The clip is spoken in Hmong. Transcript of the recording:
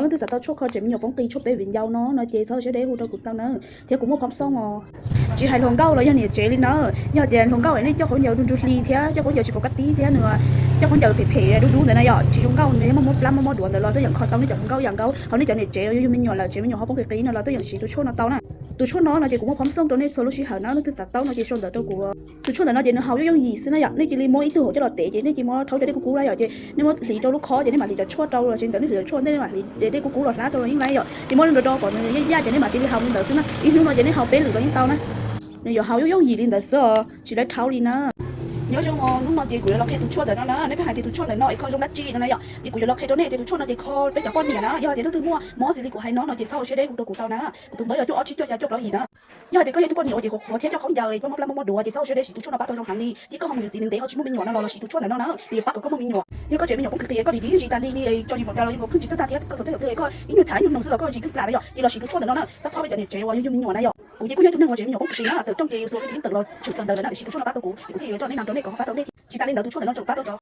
Leej twg xav tau tshuaj kho tsev me nyuam poob qis tshuaj peb viv ncaus no no ces txhob siab deb hu rau kuv tau na, thiab kuv muaj phom xoob os. Tsis hais hluas nkauj los yog niam tsev li na, yog tias hluas nkauj es nej coj khaub ncaws du du hli thiab coj khaub ncaws tsis pom kab tib thiab nws coj khaub ncaws phem phem du du ntawd na yom, tsis zoo nkauj ntawd, yog muaj mob plab mob mob duav ntawd los tuaj yeem kho tau nej cov hluas nkauj yam nkauj, ho nej cov niam tsev yug me nyuam lawm tsev me nyuam ho poob qis qis no los tuaj yeem siv tus tshuaj no tau na. Tus tshuaj no no ces kuv muaj phom xoob rau nej txhua lub sij hawm na, leej twg xav tau no ces sau ntawv rau kuv. Tus tshuaj ntawm no ces nws haus yooj yooj yim xwb na yom, nej cia li muab ib tug hauv coj los tev ces nej cia li muab rhaub cov dej kub kub na yom, ces nej muab hliv rau lub khob ces nej mam hliv cov tshuaj rau los ces ntawm nej hliv cov tshuaj ntej nej mam hliv dej kub kub los hlab rau los yeej laib yom, ces muab do do kom nws yaj yaj ces nej mam cia li haus li ntawd xwb na, ib hnub no ces nej haus peb lwm los yeej tau na. Nws yuav haus yooj yooj yim li ntawd xwb os, tsis laib rhaub li na. Nyob zoo, hnub no ces kuv yuav los qhia tus tshuaj ntawm no na, nej pheej hais tias tus tshuaj ntawm no es kho zoo dab tsi no na yom, ces kuv yuav los qhia rau nej tias tus tshuaj no ces kho peb cov poj niam na, yog hais tias leej twg muaj mob xws li kuv hais no no ces txhob ua siab deb hu rau kuv tau na. Kuv tus npawb yog cuaj ob tsib cuaj xya cuaj plaub yim na. Yog hais tias koj yog ib tug poj niam uas ces qhuav qhuav thiab coj khaub ncaws es muaj plab muaj mob duav ces txhob ua siab deb siv tus tshuaj no pab tau zoo heev li, thiab koj ho mus yuav txiv neej ntev ho tsis muaj me nyuam no los los siv tus tshuaj ntawm no na, nws yuav pab kom koj muaj me nyuam. Yog koj tsev me nyuam poob qis qis koj dim dim tsis tas li li tso zis mos cas los yog koj pheej tsis txawj tag thiab koj txawv txawj tawm twg es koj ib nyuag txhav ib nyuag noog xwb los koj tsis pheej plam na yom, ces los siv tus tshuaj ntawm no na, txhob phob peb cov niam tsev uas yug yug me nyuam na yom. Kuv ces kuj yog ib tug neeg uas tsev me nyuam poob qis qis na, tawm rooj ces xua peb cov neej tawm los tshwm plaws ntawd lawm na, tiam sis kuv tshuaj no pab tau kuv ces kuv thiaj li yuav coj nej nug rau nej kom ho pab tau nej. Tsis tas li ntawd tus tshuaj ntawm no tseem pab tau cov